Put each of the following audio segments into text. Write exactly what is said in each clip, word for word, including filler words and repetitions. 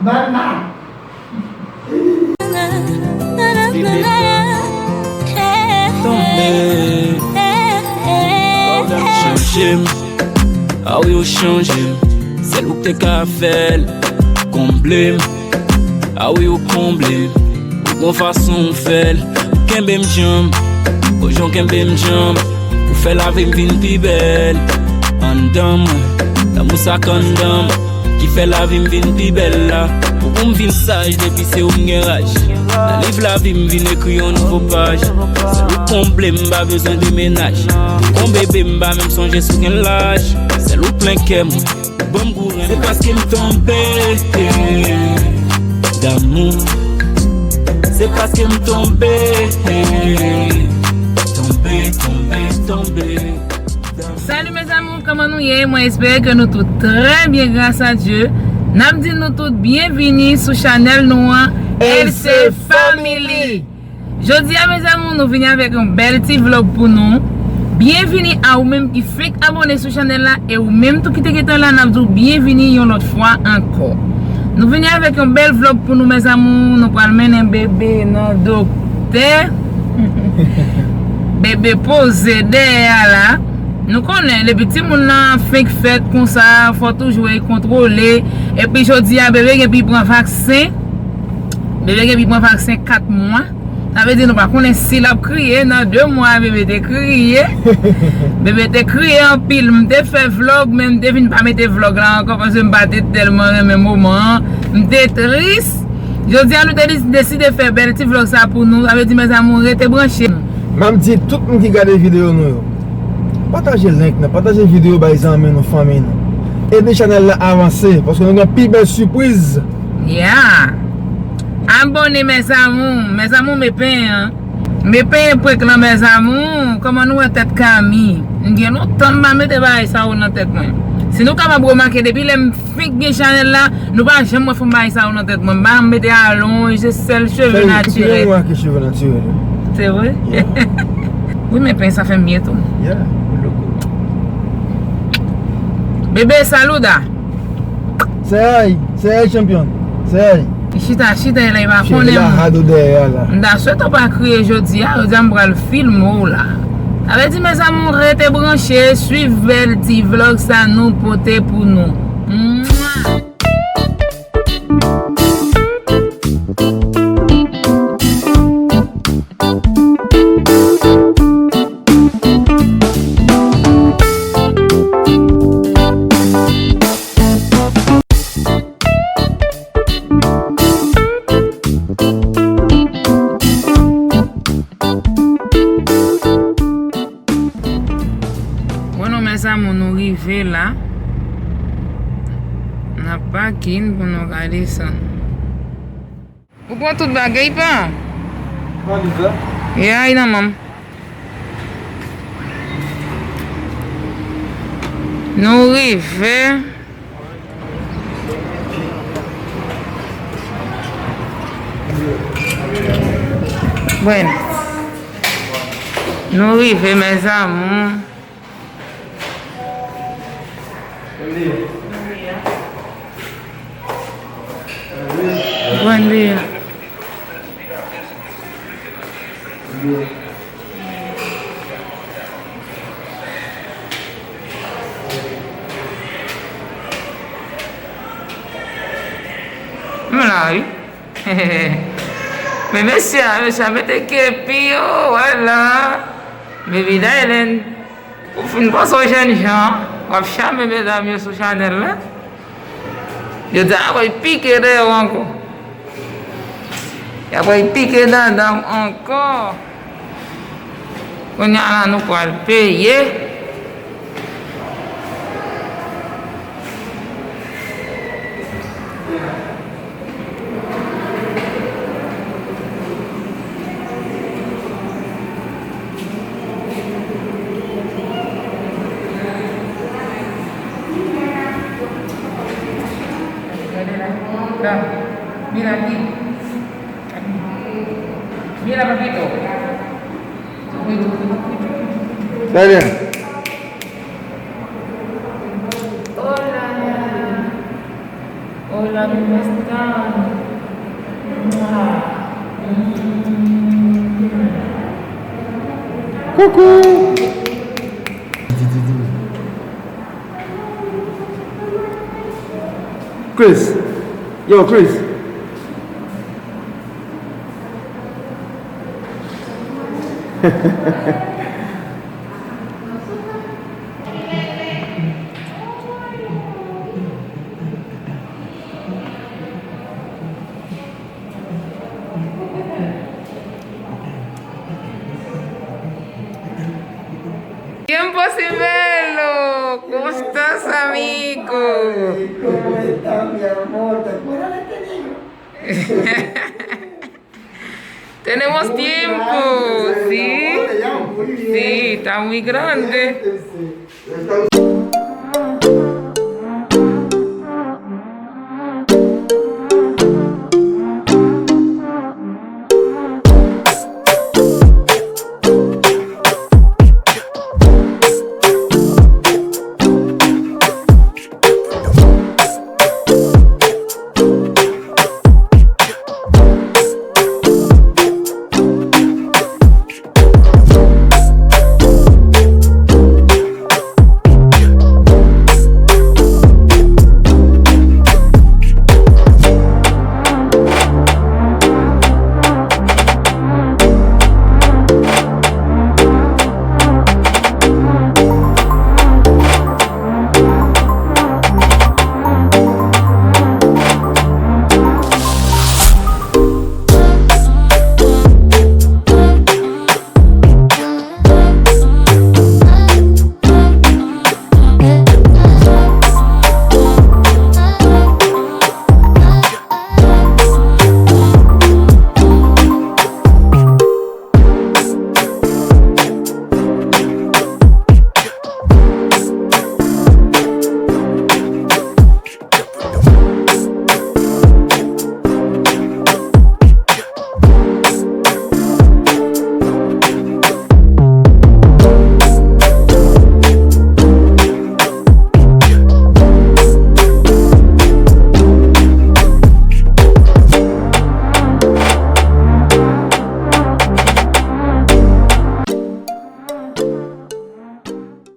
Mama. Tonbe. Chanje m. A wi, ou chanje m. Sèl ou k te ka fè l. Konble m. A wi, ou konble m. Ou gon fason w fè l. Ou kenbe m djanm. O jan w kenbe m djanm. Ou fè lavi m vin pi bèl. Anndan mwen, lanmou sa k anndan m. Ki fè lavi m vin pi bèl la. Ou pou m vin saj depi se ou m gen raj. Nan liv lavi m vin ekri yon nouvo paj. Sèl ou konble m, m pa bezwen de menaj. Ou gon bebe, m pa menm sonje si w gen laj. Sèl ou plen kè m. Ban m gou renmen. Se paske m tonbe damou. Se paske m tonbe, tonbe, tonbe, tonbe. Salut mes amours, kòman nou ye? Mwen espere ke nou tout trè byen, gras a Dye. N ap di nou tout byenvini sou chanèl nou an, L C Family. Jodi a, mes amours, nou vini avèk yon bèl ti vlòg pou nou. Byenvini a ou menm ki fenk abòne sou chanèl la, e ou menm tou ki te gentan la, n ap di w byenvini yon lòt fwa ankò. Nou vini avèk yon bèl vlòg pou nou, mes amours. Nou pral mennen bebe nan doktè. Bebe poze dèyè a la. Nou konnen, depi timoun nan fenk fèt konsa, fò toujou e kontwole. Epi jodi a, bebe gen pou pran vaksen. Bebe gen pou pran vaksen kat mwa. Sa vle di nou pa konnen si l ap kriye. Nan de mwa, bebe te kriye. Bebe te kriye anpil. M te fè vlòg, men m te vin pa mete vlòg la ankò paske m pa te tèlman renmen moman an. M te tris. Jodi a, nou te dis-, deside fè bèl ti vlòg sa pou nou. Sa vle di, mes amours, rete branche. M ap di tout moun ki gade videyo nou yo, pataje link nan, pataje videyo bay zanmi nou, fanmi nou. Ede chanèl la avanse, paske nou gen pi bèl sipriz. Yeah! Abòne, mes amours. Mes amours, me pen an. Me pen prank lan, mes amours. Kòman nou wè tèt Kami? M gen lontan m pa mete bagay sa yo nan tèt mwen. Si nou kapab remake, depi lè m fenk gen chanèl la, nou pa janm wè fòm bagay sa yo nan tèt mwen. M pa janm mete alonj, se sèl cheve natirèl. Sèl, ou remake cheve natirèl yo. Se vre? Yeah. Wi, men pen sa fè m byen tou. Yeah, you look good. Bebe, saluda. Say hi, say hi, champion. Say hi. Li chita, chita, e la, li pa konnen. Cheve la rado dèyè a la. M ta swete w pa kriye jodi a, jodi a m pral filme w la. Sa vle di, mes amours, rete branche, swiv bèl ti vlòg sa nou pote pou nou. Mwa! Bon, nou, mes amours, nou rive la. N ap pakin pou nou ka desann. Ou pran tout bagay pa? Valiz la? Yeah, nan men m. Nou rive. Bueno. Nou rive, mes amours. Buen dia. M la wi. Men mesye a, mesye a mete kepi yo, wala. Baby Dylan, ou fin panse w jènjan, w ap chame medam yo sou chanèl la. Yo di, a, y ap pike dèyè w ankò. Y ap pike dandan w ankò. Kounye a la, nou pral peye. Mira aquí. Mira, papito. Dale. Hola. Hola, ¿cómo están? Coucou. Chris. Yo, Chris. Tiempo sin verlo. ¿Cómo estás, amigo? ¿Cómo estás, mi amor? ¿Te acuerdas de este negro? Tenemos tiempo, sí. Sí, está muy grande.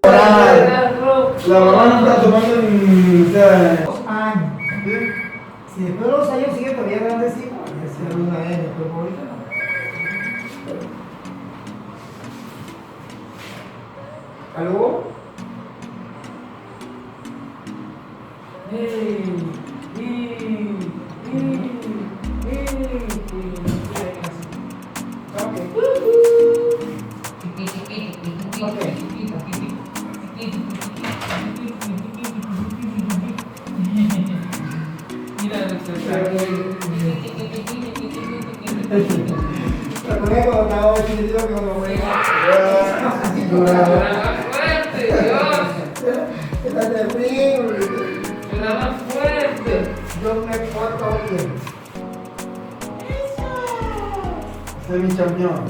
La, la mamá no está tomando ni, o sea, años. Sí. Sí, pero los años siguen todavía grandecitos. Y así alguna vez después por ahorita. ¿Aló? Está terrible. Suena más fuerte. Yo me porto bien. Ese es mi campeón.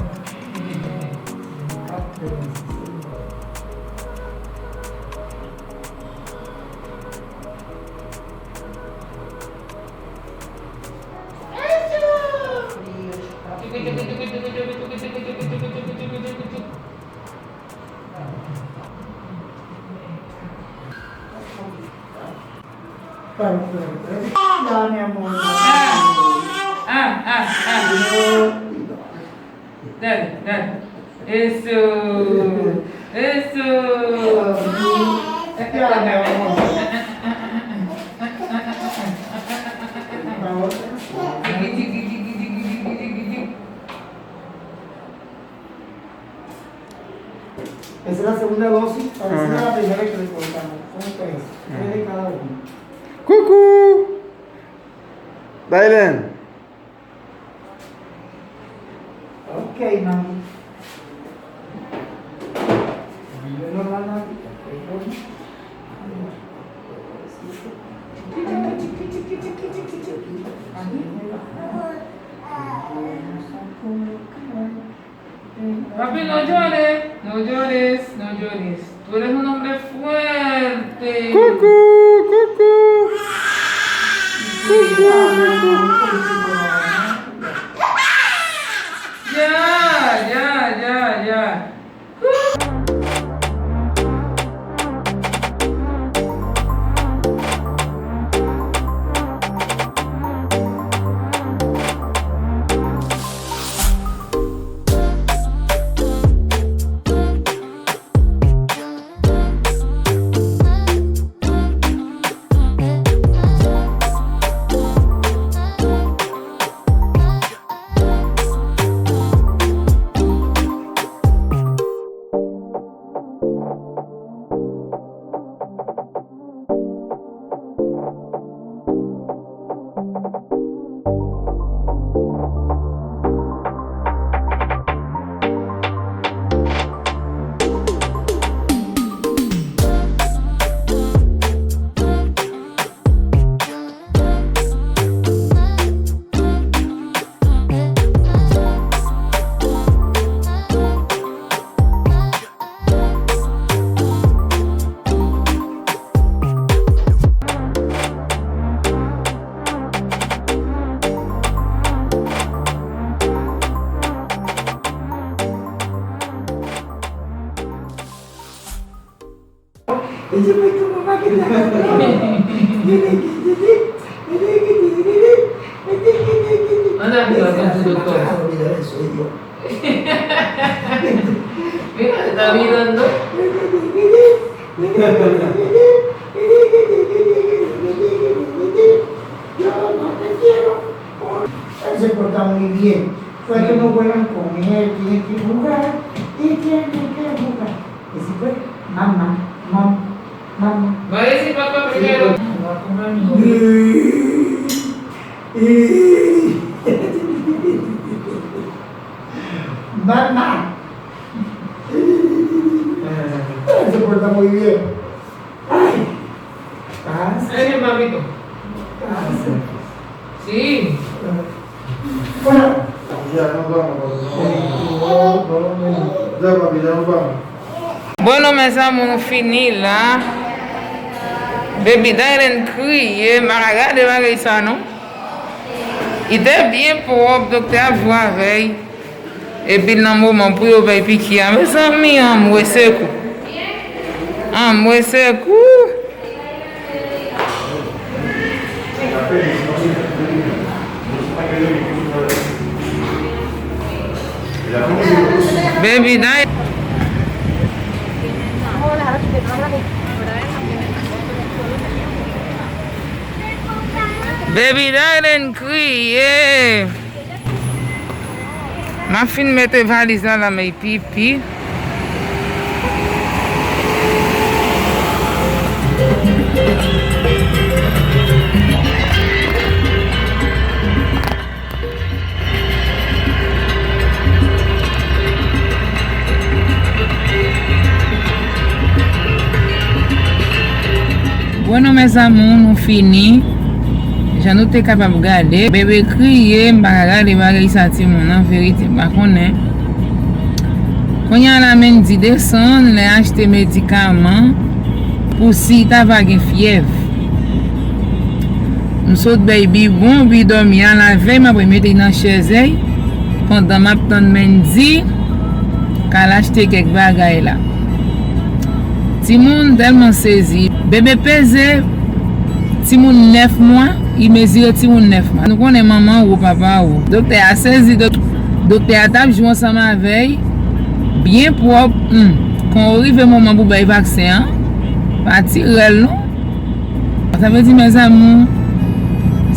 Dale, mi amor. Ah, ah, ah. Dale, dale. Eso. Eso. Ya, mi amor. Esa es la segunda dosis, parecida a la primera que le colocamos. ¿Cómo está eso? Tres de cada uno. Coucou! Dylan. Ok, mami. Yo no la mami. Papi, no llores, no llores, no Jolis, tú eres un hombre fuerte. Coucou, coucou. Coucou, coucou. Ya, ya, ya, ya. Ann ale wè tankou doktè. Vin ale ta vin anndan. Se kontan mwen byen. Fò ke nou wè ankò, men gen, gen, gen bouga, gen, gen, gen, gen bouga. Isi vre, manman, manman, manman. Mwen isi papa, mwen gen lòt. Manman. Se kontan mwen byen. Ay. Ay, papito. Si. Bon, non, mes amours, nou fini la. Baby Dylan kriye, m pa ka gade bagay sa, non. Li te byen pwòp, doktè ap jwe avè l. Epi nan moman pou yo bay piki a, mezanmi, anmwe sekou. Anmwe sekou. Baby Dylan. Baby Dylan kriye. M ap fin mete valiz la nan men pipi. Bon, non, mes amours, nou fini. Jan nou te kapab gade, bebe kriye, m pa ka gade bagay sa, timoun, an verite, m pa konnen. Kounye a la, Mendy desann, l al achte medikaman pou si l ta va gen fyèv. M sot bay bibwon, bi dòmi a lavèy, m ap remete nan chèz, pandan m ap tann Mendy k al achte kèk bagay la. Timoun tèlman sezi. Bebe peze timoun nèf mwa, li mezire timoun nèf mwa. Nou konnen manman ou, papa ou. Doktè a sezi, dok-, doktè a t ap jwe ansanm avè l, byen pwòp. Hmm. Kan w rive moman pou bay vaksen an, pa tire l non. Sa vle di, mes amours,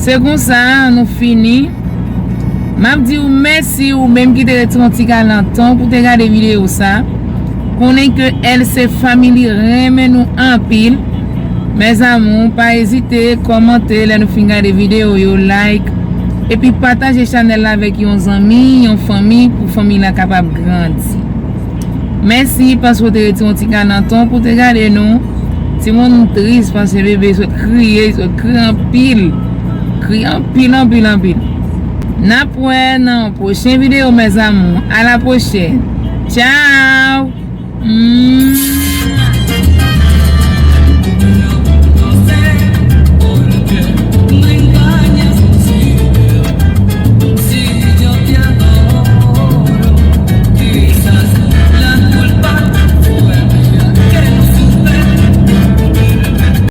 se konsa nou fini. M ap di w mèsi, ou menm ki te retire yon ti kalantan pou te gade videyo sa. Konnen ke L C Family renmen nou anpil. Mes amours, pa ezite kòmante lè nou fin gade videyo yo, like, epi pataje chanèl la avèk yon zanmi, yon fanmi, pou fanmi la kapab grandi. Mèsi paske w te retire yon ti kalantan pou te gade nou. Timoun tris paske bebe sot kriye, sot kriye anpil. Kriye anpil, anpil, anpil. N ap wè nan yon pwochen videyo, mes amours. A la pwochèn. Tchao! Mm.